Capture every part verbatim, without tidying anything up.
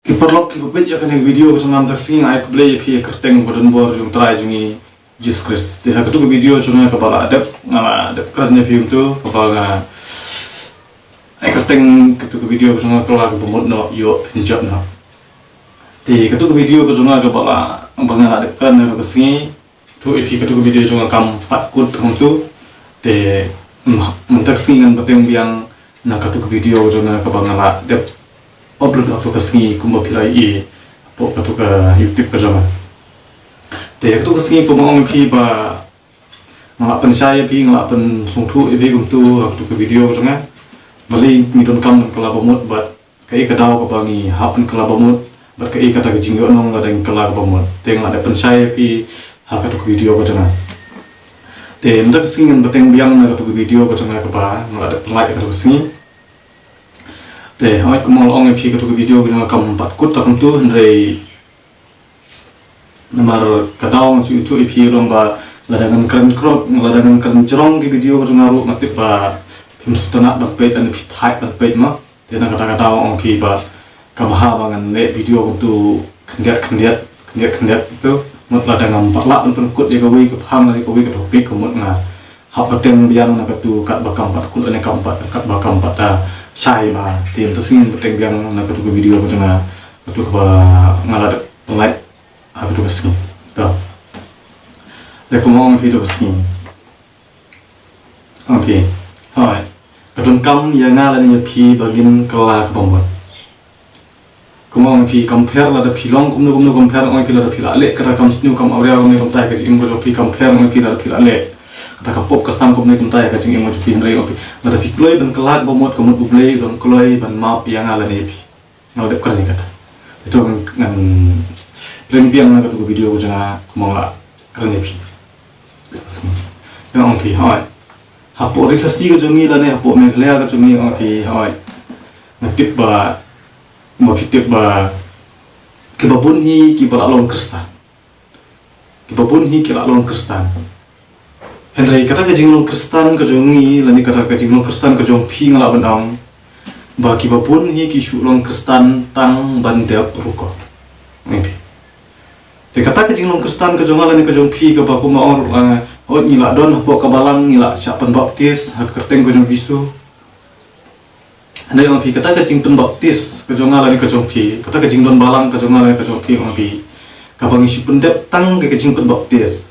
Ki paralok kiba peit ïa kane ka video ka jong nga mynta ka sngi, nga ai khublei ïa phi ha ka kyrteng ba donbor jong u Trai jong ngi Jisu Khrist. Te ha katu ka video jong nga kaba la dep, nga la dep kren ïa phi kumtu, kaba nga ai kyrteng katu ka video ka jong nga Kylla Kaba Mut Noh, ïoh phin jot noh. Te katu ka video ka jong nga kaba la, ba nga la dep kren ha kane ka sngi, to ïa phi katu ka video jong nga kam pat kut kumtu. Te, mm, mynta ka sngi ngan bteng biang na katu ka video jong nga kaba nga la dep upload ha katu ka sngi kumba phi la ïohi hapoh katu ka YouTube ka jong nga. Te katu ka sngi kumba ong ïa phi ba nga la pynshai ïa phi, nga la pynsngewthuh ïa phi kumtu ha katu ka video ka jong nga. Balei ngi donkam ban kylla ba mut bad kaei ka daw kaba ngi hap ban kylla ba mut bad kaei kata ka jingïohnong lada ngi kylla kaba mut. Te nga la dep pynshai ïa phi ha katu ka video ka jong nga. Te mynta ka sngi ngan bteng biang na katu ka video ka jong nga kaba nga la dep pynlait ha katu ka sngi. Te hooid, kumba nga la ong ïa phi, katu ka video ka jong nga kam pat kut kumtu, hynrei namar ka daw nga shu ïathuh ïa phi ruh ba lada ngan kren kyrpang, lada ngan kren jrong ki video ka jong nga ruh nga tip ba phim sngewtynnat ban peit, lane phi thait ban peit mo. Te na kata ka daw ong ïa phi ba ka bha ba ngan leh video kumtu khyndiat khyndiat, khyndiat khyndiat kumtu. Mut lada ngam pat lah ban pynkut ïa kawei ka phang lane kawei ka topic, ka mut nga hap bteng biang na katu katba kam pat kut lane kam pat, katba kam pat, ah, shai ba. Te mynta ka sngi bteng biang na katu ka video ka jong nga, katu kaba nga la dep pynlait ha katu ka sngi. To. Te kumba ong ïa phi katu ka sngi. Okay. Hooid. Ka donkam ïa nga lane ïa phi ba ngin kylla kaba mut. Kumba ong ïa phi, kam pher lada phi long kumno kumno, kam pher, ong ïa phi, lada phi la leh kata ka kam sniew kam awria kumne kumtai, ka jingim ka jong phi kam pher, ong ïa phi, lada phi la leh kata ka pop ka sam kumne kumtai, ka jingim ka jong phi, hynrei ong ïa phi, lada phi kloi ban kylla kaba mut, ka mut U Blei u don kloi ban map ïa nga lane ïa phi. Nga la dep kren ïa kata. Te to ngan, ngan bteng biang na katu ka video ka jong nga kumba nga la kren ïa phi. Nga ong ïa phi, hooid. Hapoh Ri Khasi ka jong ngi lane hapoh Meghalaya ka jong ngi, ong ïa phi, hooid. Nga tip ba, ba phi tip ba kiba bun hi kiba la long Khristan. Kiba bun hi ki la long Khristan. Hynrei kata ka jinglong Khristan ka jong ngi lane kata ka jinglong Khristan ka jong phi, nga lah ban ong ba kiba bun hi ki shu long Khristan tang ban dep rukom. Te kata ka jinglong Khristan ka jong nga lane ka jong phi, kaba kumba ong ruh, eh, hooid, ngi la don hapoh ka balang, ngi la shah pynbaptis ha ka kyrteng ka jong U Jisu. Hynrei ong ïa phi, kata ka jingpynbaptis ka jong nga lane ka jong phi, kata ka jingdon balang ka jong nga lane ka jong phi, ong ïa phi, kaba ngi shu pyndep tang ka, ka jingpynbaptis.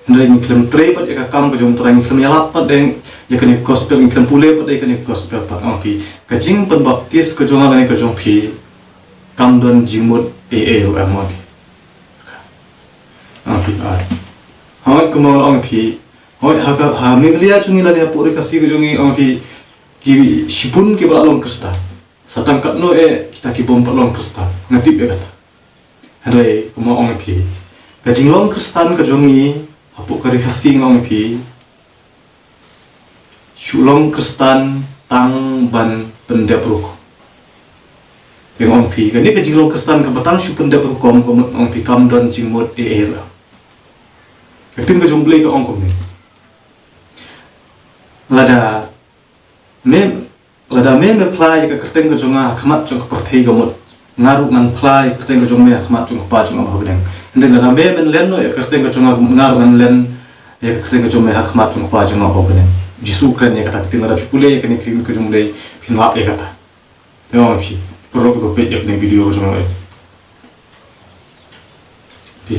Hynrei ngi khlem trei pat ïa ka kam ka jong U Trai, ngi khlem ïalap pat de ïa kane ka gospel, ngi khlem pule pat de ïa kane ka gospel pat, ong ïa phi, ka jingpynbaptis ka jong nga lane ka jong phi kam don jingmut ei ei ruh em, ong ïa phi. Ong ïa phi, ah. Hooid, kumba nga la ong ïa phi, hooid, ha ka, ha Meghalaya jong ngi lane hapoh Ri Khasi ka jong ngi, ong ïa phi, ki shibun kiba la long Khristan. Sa tang katno eh kita kibym pat long Khristan, nga tip ïa kata. Hynrei kumba ong ïa phi, ka jinglong Khristan ka jong ngi hapoh ka Ri Khasi, nga ong ïa phi, shu long Khristan tang ban pyndep rukom. Te nga ong ïa phi, kane ka jinglong Khristan kaba tang shu pyndep rukom, ka mut, ong ïa phi, kam don jingmut ei ei ruh. Ka ktien ka jong U Blei ka ong kumne. Lada me, lada me, me phla ïa ka kyrteng ka jong nga ha khmat jong ka pyrthei, ka mut nga ruh ngan phla ïa ka kyrteng ka jong me ha khmat jong ka Kpa jong nga uba ha bneng. Hynrei lada me, men len noh ïa ka kyrteng ka jong nga, ka mut nga ruh ngan len ïa ka kyrteng ka jong me ha khmat jong ka Kpa jong nga uba ha bneng. U Jisu u kren ïa kata ka ktien, lada phi pule ïa kane ka ktien ka jong U Blei phin lap ïa kata. Te ong ïa phi, paralok kiba peit ïa kane ka video ka jong nga. Phi.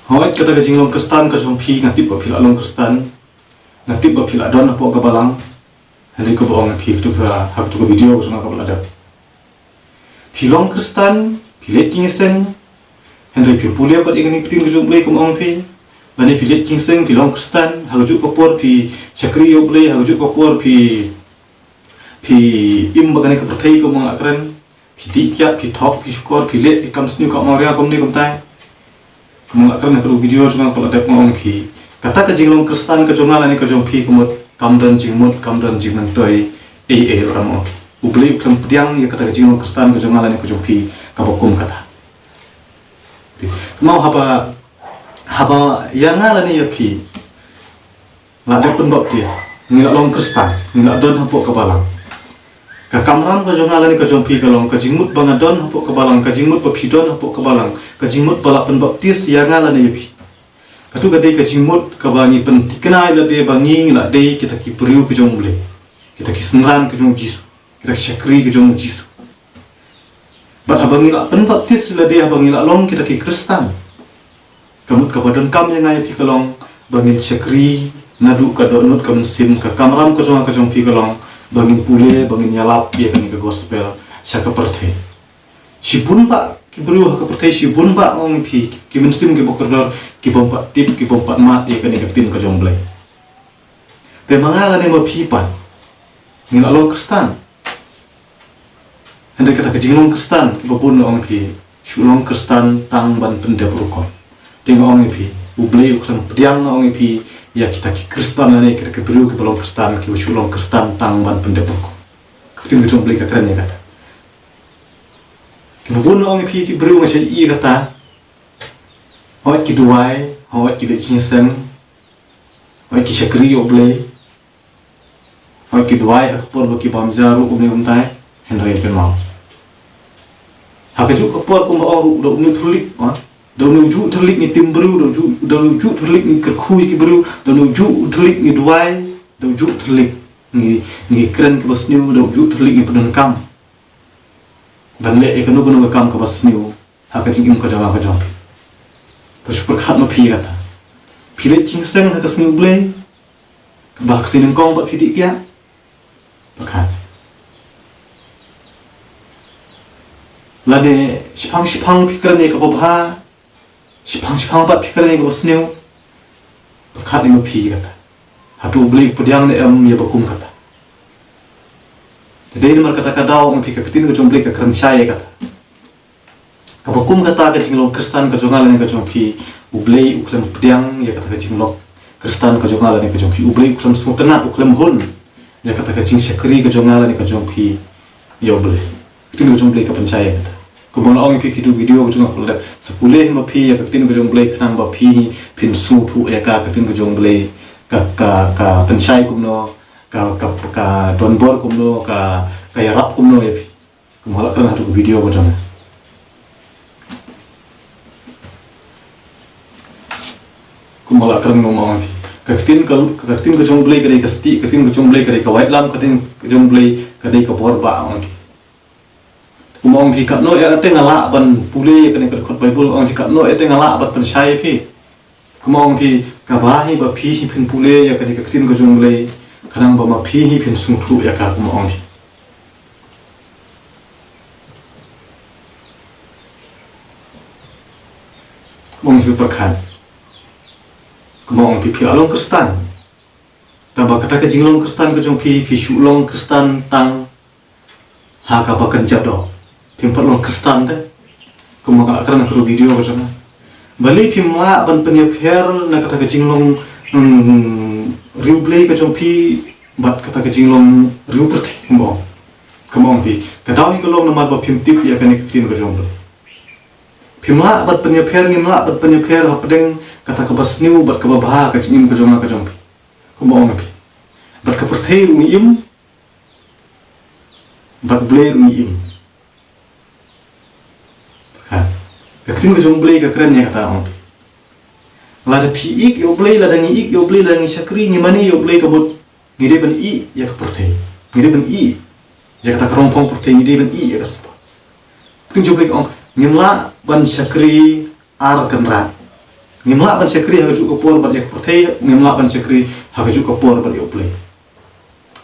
Hooid, kata ka jinglong Khristan ka jong phi, nga tip ba phi la long Khristan. Nga tip ba phi la don hapoh ka balang. Hynrei kumba ong ïa phi, katu ka, ha katu ka video ka jong nga kaba la dep, phi long Khristan, phi leit jingïaseng. Hynrei phim pule pat ïa kane ka ktien ka jong U Blei kumba ong ïa phi. Lane phi leit jingïaseng, phi long Khristan, ha kajuh ka por phi shakri ïa U Blei, ha kajuh ka por phi, phi im bad kane ka pyrthei kumba nga la kren. Phi dih kiad, phi thok, phi shukor, phi leh ki kam sniew kam awria kumne kumtai. Kumba nga la kren ha katu ka video jong nga kaba la dep, nga ong ïa phi, kata ka jinglong Khristan ka jong nga lane ka jong phi, ka mut kam don jingmut, kam don jingmyntoi ei ei ruh em, ong ïa phi. U Blei u khlem pdiang ïa kata ka jinglong Khristan ka jong nga lane ka jong phi kaba kum kata. Kumno haba, haba ïa nga lane ïa phi la dep pynbaptis, ngi la long Khristan, ngi la don hapoh ka balang. Ka kamram ka jong nga lane ka jong phi ka long, ka jingmut ba nga don hapoh ka balang, ka jingmut ba phi don hapoh ka balang, ka jingmut ba la pynbaptis ïa nga lane ïa phi. Katu ka dei ka jingmut kaba ngi pynthikna ïa lade ba ngi ngi la dei kita ki briew ka jong U Blei, kita ki synran ka jong U Jisu, kita ki shakri ka jong U Jisu. Bad haba ngi la pynbaptis ïa lade, haba ngi la long kita ki Khristan, ka mut kaba donkam ïa nga ïa phi ka long ba ngin shakri naduh ka dohnud ka mynsiem, ka kamram ka jong nga ka jong phi ka long ba ngin pule, ba ngin ïalap ïa kane ka gospel sha ka pyrthei. Shibun bah ki briew ha ka pyrthei, shibun bah, ong ïa phi, ki mynsiem kiba kordor, ki bym pat tip, ki bym pat mad ïa kane ka ktien ka jong U Blei. Te ma nga lane ma phi pat, ngi la long Khristan. Hynrei kata ka jinglong Khristan, kiba bun la ong ïa phi, shu long Khristan tang ban pyndep rukom. Te nga ong ïa phi, U Blei u khlem pdiang, nga ong ïa phi, ïa kita ki Khristan lane kita ki briew kiba long Khristan, kiba shu long Khristan tang ban pyndep rukom. Ka ktien ka jong U Blei ka kren ïa kata. Kiba bun la ong ïa phi ki briew, nga shait ïa kata. Hooid ki duwai, hooid ki leit jingïaseng, hooid ki shakri ïa U Blei, hooid ki duwai ha ka por ba ki bam ja ruh kumne kumtai, hynrei kynmaw, ha kajuh ka por kumba ong ruh, da une u thylliej, ha? Da une ujuh u thylliej ngi tim briew, da ujuh, da une ujuh u thylliej ngi kyrkhu ïa ki briew, da une ujuh u thylliej ngi duwai, da ujuh u thylliej ngi, ngi kren kaba sniew, da ujuh u thylliej ngi pyndonkam ban leh ïa kano kano ka kam kaba sniew ha ka jingim ka jong nga ka jong phi. To shu pyrkhat ma phi ïa kata. Phi leit jingïaseng ha ka sngi U Blei, kaba ha ka sngi nyngkong pat phi dih kiad? Pyrkhat. Lane shiphang shiphang phi kren ïa kaba bha, shiphang shiphang pat phi kren ïa kaba sniew? Pyrkhat ïa ma phi ïa kata. Hato U Blei u pdiang ne em ïa ba kum kata? Te dei namar kata ka daw, ong phi, ka ktien ka jong U Blei ka kren shai ïa kata. Kaba kum kata ka jinglong Khristan ka jong nga lane ka jong phi, U Blei u khlem pdiang ïa kata ka jinglong Khristan ka jong nga lane ka jong phi. U Blei u khlem sngewtynnat, u khlem hun ïa kata ka jingshakri ka jong nga lane ka jong phi ïa U Blei. Ka ktien ka jong U Blei ka pynshai ïa kata. Kumba nga la ong ïa phi, kito ki video ka jong nga ka la dep sa pule hi ma phi ïa ka ktien ka jong U Blei, khnang ba phi phin sngewthuh ïa ka, ka ktien ka jong U Blei ka, ka, ka pynshai kumno, ka, ka, ka donbor kumno, ka, ka ïarap kumno ïa phi. Kumba la kren ha tu ka video ka jong nga. Kumba la kren, nga ong ïa phi, ka ktien ka, ka ktien ka jong U Blei ka dei ka stieh, ka ktien ka jong U Blei ka dei ka waitlam, ka ktien ka jong U Blei ka dei ka bor bah, ong ïa phi. Kumba ong ïa phi, katno ïa kata nga lah ban pule ïa kane ka dkhot Baibl, ong ïa phi, katno ïa kata nga lah ban pynshai ïa phi. Kumba ong ïa phi, kaba bha hi ba phi hi phin pule ïa kane ka ktien ka jong U Blei, khnang ba ma phi hi phin sngewthuh ïa ka, kumba ong ïa phi. Kumba ong ïa phi, pyrkhat. Kumba ong ïa phi, phi la long Khristan. Tangba kata ka jinglong Khristan ka jong phi, phi shu long Khristan tang ha kaba kynja doh. Phim pat long Khristan te, kumba nga la kren ha ka video ka jong nga. Balei phim lah ban pynïapher na kata ka jinglong, hmm, ri U Blei ka jong phi bad kata ka jinglong ri u pyrthei, kumba ong. Kumba ong ïa phi, ka daw hi ka long namar ba phim tip ïa kane ka ktien ka jong U Blei. Phim lah ban pynïapher, ngim lah ban pynïapher hapdeng kata kaba sniew bad kaba bha ha ka jingim ka jong nga ka jong phi. Kumba ong ïa phi, bad ka pyrthei ruh ngi im, bad U Blei ruh ngi im. Ka, ka ktien ka jong U Blei ka kren ïa kata, ong ïa phi. Lada phi ïeit ïa U Blei, lada ngi ïeit ïa U Blei, lada ngi shakri, ngi mane ïa U Blei, ka mut ngi dei ban ïeit ïa ka pyrthei. Ngi dei ban ïeit ïa kata ka rongphong pyrthei, ngi dei ban ïeit ïa ka spah. Ka ktien jong U Blei ka ong, ngim lah ban shakri ar kynrad. Ngim lah ban shakri ha kajuh ka por bad ïa ka pyrthei, ngim lah ban shakri ha kajuh ka por bad ïa U Blei.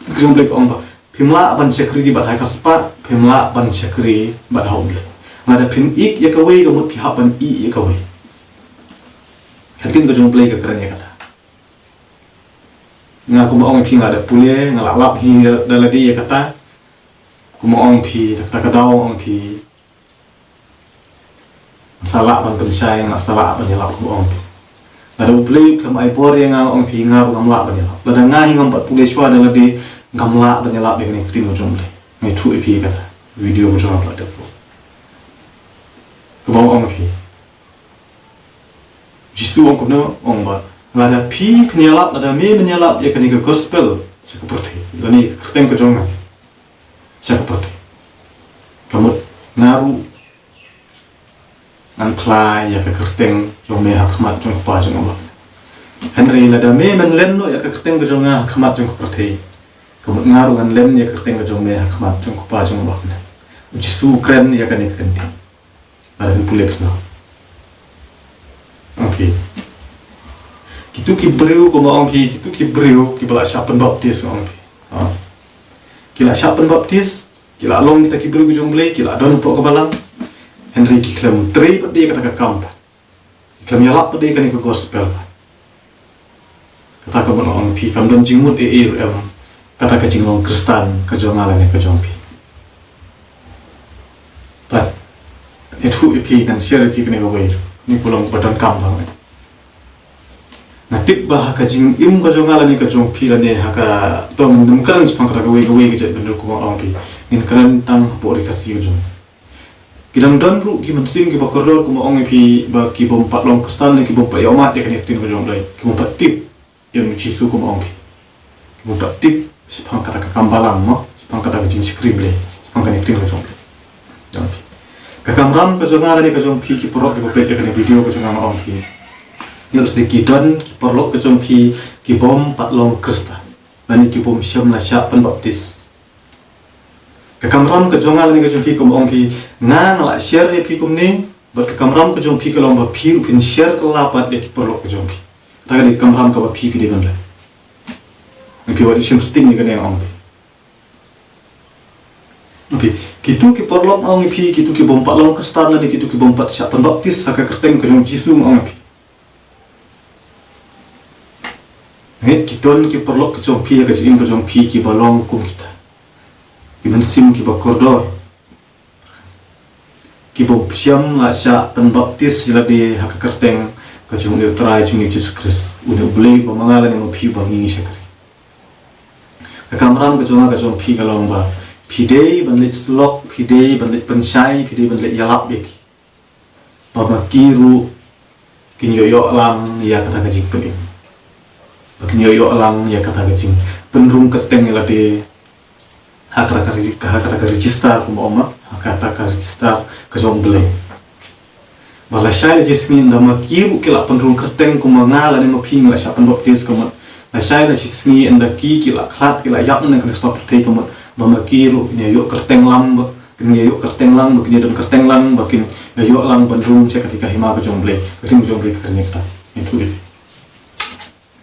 Ka ktien jong U Blei ka ong ba phim lah ban shakri bad ha ka spah, phim lah ban shakri bad ha U Blei. Lada phim ïeit ïa kawei, ka mut phi hap ban ïeit ïa kawei. Ka ktien ka jong U Blei ka kren ïa kata. Nga, kumba ong ïa phi, nga la dep pule, nga la lap hi da lade ïa kata. Kumba ong ïa phi, da kata ka daw, ong ïa phi, sa lah ban pynshai, nga sa lah ban ïalap, kumba ong ïa phi. Lada U Blei u khlem ai bor ïa nga, ong ïa phi, nga ruh ngam lah ban ïalap. Lada nga hi ngam pat pule shuwa da lade, ngam lah ban ïalap ïa kane ka ktien ka jong U Blei. Nga ïathuh ïa phi kata, video ka jong nga la dep. Kumba ong ïa phi, Jisu ong kumno, ong ba lada phi phin ïalap, lada me men ïalap ïa kane ka gospel sha ka pyrthei, lane ka kyrteng ka jong nga, sha ka pyrthei. Ka mut nga ruh ngan phla ïa ka kyrteng jong me ha khmat jong u Kpa jong u Bah. Hynrei lada me men len noh ïa ka kyrteng ka jong nga ha khmat jong ka pyrthei, ka mut nga ruh ngan len ïa ka kyrteng ka jong me ha khmat jong u Kpa jong u Bah. U Jisu u kren ïa kane ka kyntien. Lada phi pule phi lah. Okay. Kitu ki briew kumba ong phi, kitu ki briew kiba la shah pynbaptis ong phi. Ha. Ki la shah pynbaptis, ki la long kita ki briew ki jong U Blei, ki la don hapoh ka balang. Hynrei ki khlem trei pat de kata ka kam pat. Ki khlem ïalap pat de kane ka gospel pat. Kata ka mut ong phi kam don jingmut ei ei ruh em kata ka jinglong Khristan ka jong nga lane ka jong phi. Bad ïathuh ïa phi, ngan share ïa phi kane kawei, kane ka long kaba donkam bha. Nga tip ba ha ka jingim ka jong nga lane ka jong phi lane ha ka, to ngam kren shaphang kata kawei kawei ka jaitbynriew kumba ong phi. Ngin kren tang hapoh ri Khasi ka jong. Ki dang don ruh ki mynsiem kiba kordor kumba ong ïa phi ba ki bym pat long Khristan ne ki bym pat ïohmad ïa kane ka ktien ka jong U Blei, ki bym pat tip ïa u Jisu kumba ong phi. Ki bym pat tip shaphang kata ka kam balang mo, shaphang kata ka jingshakri Blei, shaphang kane ka ktien ka jong U Blei. Jong phi. Ka kamram ka jong nga lane ka jong phi ki paralok kiba peit ïa kane video ka jong nga, nga ong phi. Ïoh lehse ki don ki paralok ka jong phi ki bym pat long Khristan lane ki bym shym la shah pynbaptis. Ka kamram ka jong nga lane ka jong phi kumba ong phi, nga nga la share ïa phi kumne, bad ka kamram ka jong phi ka long ba phi ruh phin share kylla pat ïa ki paralok ka jong phi. Kata ka dei ka kamram kaba phi phi dei ban leh. Phi wat shem sting ïa kane ong phi. Okay, kitu ki paralok ong phi, kitu ki bym pat long Khristan lane kitu ki bym pat shah pynbaptis ha ka kyrteng ka jong Jisu ong phi. Ngi ki don ki paralok ka jong phi ha ka jingim ka jong phi kiba long kum kita. Ki mynsiem kiba kordor. Ki bym shym la shah pynbaptis ïa lade ha ka kyrteng ka jong une u Trai jong ngi Jisu Khrist. Une U Blei uba ma nga lane ma phi ba ngi ngi shakri. Ka kamram ka jong nga ka jong phi ka long ba phi dei ban leit syllok, phi dei ban leit pynshai, phi dei ban leit ïalap ïa ki. Ba ma ki ruh kin ïoh ïoh lang ïa kata ka jingpynim. Ba kin ïoh ïoh lang ïa kata ka jingpynrung kyrteng ïa lade ha kata ka regi-, ha kata ka register kumba ong ma, ha kata ka register ka jong U Blei. Ba lashai la shi sngi ynda ma ki ruh ki la pynrung kyrteng kumba nga lane ma phi ngi la shah pynbaptis ka mut. Lashai la shi sngi ynda ki ki la khlad ki la ïap na ka sla pyrthei ka mut. Ba ma ki ruh kin ïoh kyrteng lang ba Kin ïa ïoh kyrteng lang, ba kin ïa don kyrteng lang, ba kin ïa ïoh lang ban rung sha kata ka hima ka jong U Blei. Ka ktien ka jong U Blei ka kren ïa kata. Ïathuh ïa phi.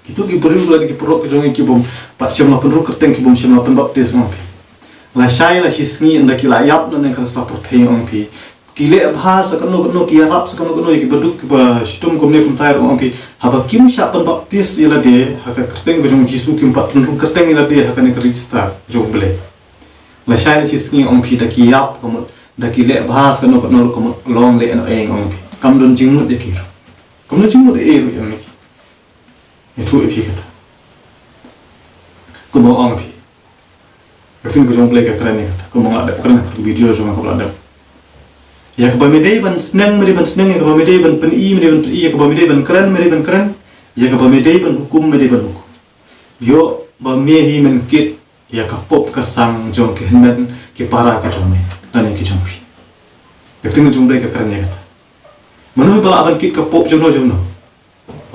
Kitu ki briew lane ki paralok ka jong ngi ki bym pat shym la pynrung kyrteng, ki bym shym la pynbaptis, ong phi. Lashai la shi sngi ynda ki la ïap na ka sla pyrthei, ong phi. Ki leh bha sa kano kano, ki ïarap sa kano kano ïa kiba duk kiba shitom kumne kumtai, ong phi. Haba kim shah pynbaptis ïa lade ha ka kyrteng ka jong U Jisu, kim pat pynrung kyrteng ïa lade ha kane ka register jong U Blei. Lashai la shi sngi, ong phi, da ki ïap ka mut, da ki leh bha sa kano kano ka mut, long leh noh ïa ngi, ong phi. Kam don jingmut ïa ki ruh. Kam don jingmut ïa ei ruh ïa ngi. Ïathuh ïa phi kata. Kumba ong phi. Ka ktien ka jong U Blei ka kren ïa kata. Kumba nga la dep kren ha ka video jong nga kaba la dep. Ïa kaba me dei ban sneng, me dei ban sneng, ïa kaba me dei ban pyni, me dei ban pyni, ïa kaba me dei ban kren, me dei ban kren, ïa kaba me dei ban hukum, me dei ban hukum. Ïoh ba me hi men kit ïa ka pop ka sang jong ki hynmen ki para ka jong me lane ki jong phi. Ka ktien ka jong U Blei ka kren ïa kata. Mano ba lah ban kit ka pop jong no jong no?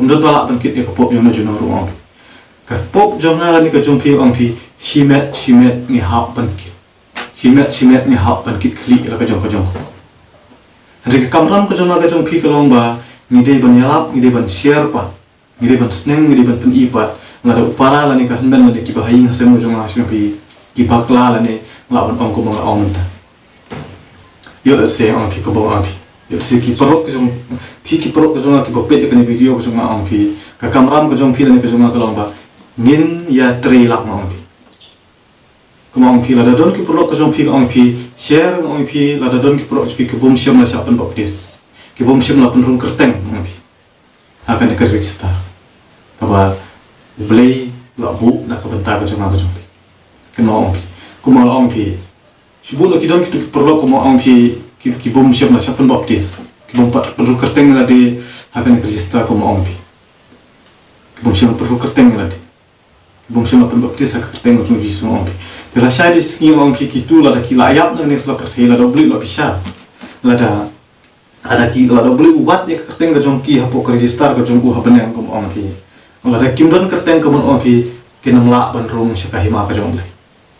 Ym don ba lah ban kit ïa ka pop jong no jong no ruh, ong phi. Ka pop jong nga lane ka jong phi, ong phi, shimet shimet ngi hap ban kit. Shimet shimet ngi hap ban kit khlieh ïa la ka jong ka jong ka pop. Hynrei ka kamram ka jong nga ka jong phi ka long ba ngi dei ban ïalap, ngi dei ban share pat. Ngi dei ban sneng, ngi dei ban pyni pat. Lada u para lane ka hynmen lane kiba ha ïing ha sem ka jong nga, ha jong phi, ki bakla lane, nga lah ban ong kumba nga la ong mynta. Ïoh lehse, ong phi, kumba ong phi. Ïoh lehse ki paralok ka jong phi, ki paralok ka jong nga kiba peit ïa kane video ka jong nga, ong phi. Ka kamram ka jong phi lane ka jong nga ka long ba ngin ïatrei lang, ong phi. Kumba ong phi, lada don ki paralok ka jong phi, ong phi, share, ong phi, lada don ki paralok jong phi ki bym shym la shah pynbaptis, ki bym shym la pynrung kyrteng, ong phi. Ha kane ka register kaba U Blei u la buh na ka bynta ka jong nga ka jong phi. Kynmaw, ong phi. Kumba la ong phi. Shu buh la ki don kitu ki paralok, kumba ong phi, ki, ki bym shym la shah pynbaptis, ki bym pat pynrung kyrteng ïa lade ha kane ka register, kumba ong phi. Ki bym shym la pynrung kyrteng ïa lade. Bym shym la pynbaptis ha ka kyrteng ka jong U Jisu, ong phi. Te lashai da ki sngi, ong phi, kitu lada ki la ïap na kane ka sla pyrthei, lada U Blei u la bishar, lada, lada ki, lada U Blei u wad ïa ka kyrteng ka jong ki hapoh ka register ka jong u ha bneng, kum ong phi, lada kim don kyrteng, kum ong phi, kin ym lah ban rung sha ka hima ka jong U Blei.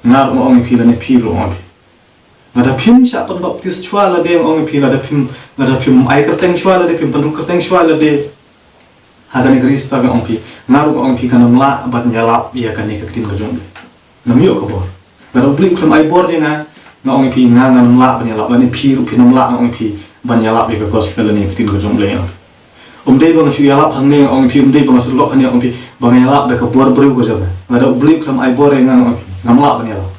Nga ruh nga ong ïa phi, lane phi ruh, ong phi, lada phim shah pynbaptis shuwa lade, ong ïa phi, lada phim, lada phim ai kyrteng shuwa lade, phim pynrung kyrteng shuwa lade ha kane ka register, nga ong ïa phi, nga ruh nga ong ïa phi, kan ym lah ban ïalap ïa kane ka ktien ka jong U Blei. Ngam ïoh ka bor. Lada U Blei u khlem ai bor ïa nga, nga ong ïa phi, nga ngan ym lah ban ïalap, lane phi ruh phin ym lah, nga ong ïa phi, ban ïalap ïa ka gospel lane ka ktien ka jong U Blei. Ym dei ba nga shu ïalap hangne, nga ong ïa phi, ym dei ba nga shu lok hangne, nga ong ïa phi, ba nga ïalap da ka bor briew ka jong nga. Lada U Blei u khlem ai bor ïa nga, nga ong ïa phi, ngam lah ban ïalap.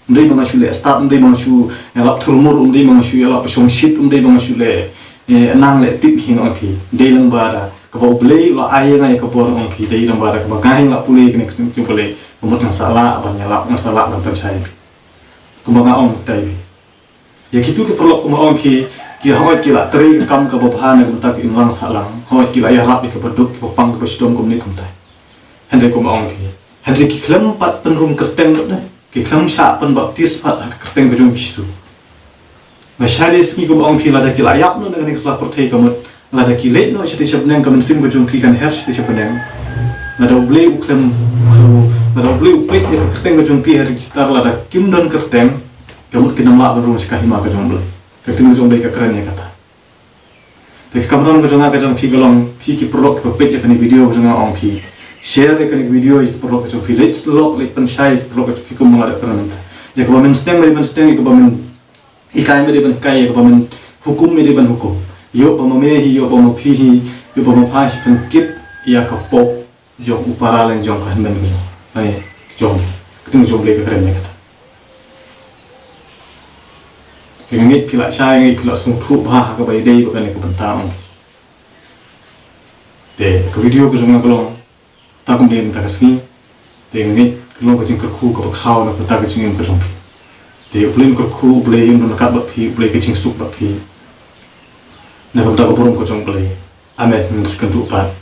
Ym dei ba nga shu leh stad, ym dei ba nga shu ïalap thurmur, ym dei ba nga shu ïalap shongshit, ym dei ba nga shu leh, eh, nang leh tip hi, nga ong ïa phi. Dei lang ba da kaba U Blei u la ai ïa nga ïa ka bor, nga ong ïa phi, dei lang ba da kaba nga hi nga la pule ïa kane ka ktien ka jong U Blei, ka mut ngan sa lah ban ïalap, ngan sa lah ban pynshai ïa phi. Kumba nga ong mynta ïa phi, ïa kitu ki paralok, kumba ong ïa phi, ki hooid ki la trei ka kam kaba bha na ka bynta ka imlang sahlang, hooid ki la ïarap ïa kaba duk, kaba pang, kaba shitom, kumne kumtai. Hynrei kumba ong ïa phi, hynrei ki khlem pat pynrung kyrteng pat ne, ki khlem shah pynbaptis pat ha ka kyrteng ka jong U Jisu. Lashai da ki sngi, kumba ong ïa phi, lada ki la ïap noh na kane ka sla pyrthei, ka mut lada ki leit noh shatei sha bneng, ka mynsiem ka jong ki kan her shatei sha bneng. Lada U Blei u khlem, lada U Blei u peit ïa ka kyrteng ka jong ki ha register, lada kim don kyrteng, ka mut kin ym lah ban rung sha ka hima ka jong U Blei. Ka ktien ka jong U Blei ka kren ïa kata. Te ka kamram ka jong nga ka jong phi ka long, phi ki paralok kiba peit ïa kane ka video ka jong nga, ong phi, share ïa kane ka video ïa ki paralok ka jong phi, leit lok, leit pynshai ïa ki paralok ka jong phi, kumba nga la dep kren mynta. Ïa kaba men sneng me dei ban sneng, ïa kaba men hikai me dei ban hikai, ïa kaba men hukum me dei ban hukum. Ïoh ba ma me hi, ïoh ba ma phi hi, ïoh ba ma pha hi, pynkit ïa ka pop jong u para lane jong ka hynmen ka jong, lane jong, ka ktien jong U Blei ka kren ïa kata. Te nga ngeit phi la shai, nga ngeit phi la sngewthuh bha ha kaba ïadei bad kane ka bynta, ong. Te ka video ka jong nga ka long kata kumne mynta ka sngi. Te nga ngeit ka long ka jingkyrkhu kaba khraw na ka bynta ka jingim ka jong phi. Te U Blei un kyrkhu, U Blei un ryngkat bad phi, U Blei ka jingsuk bad phi na ka bynta ka burom ka jong U Blei. Amen. Ngin sa ïakynduh pat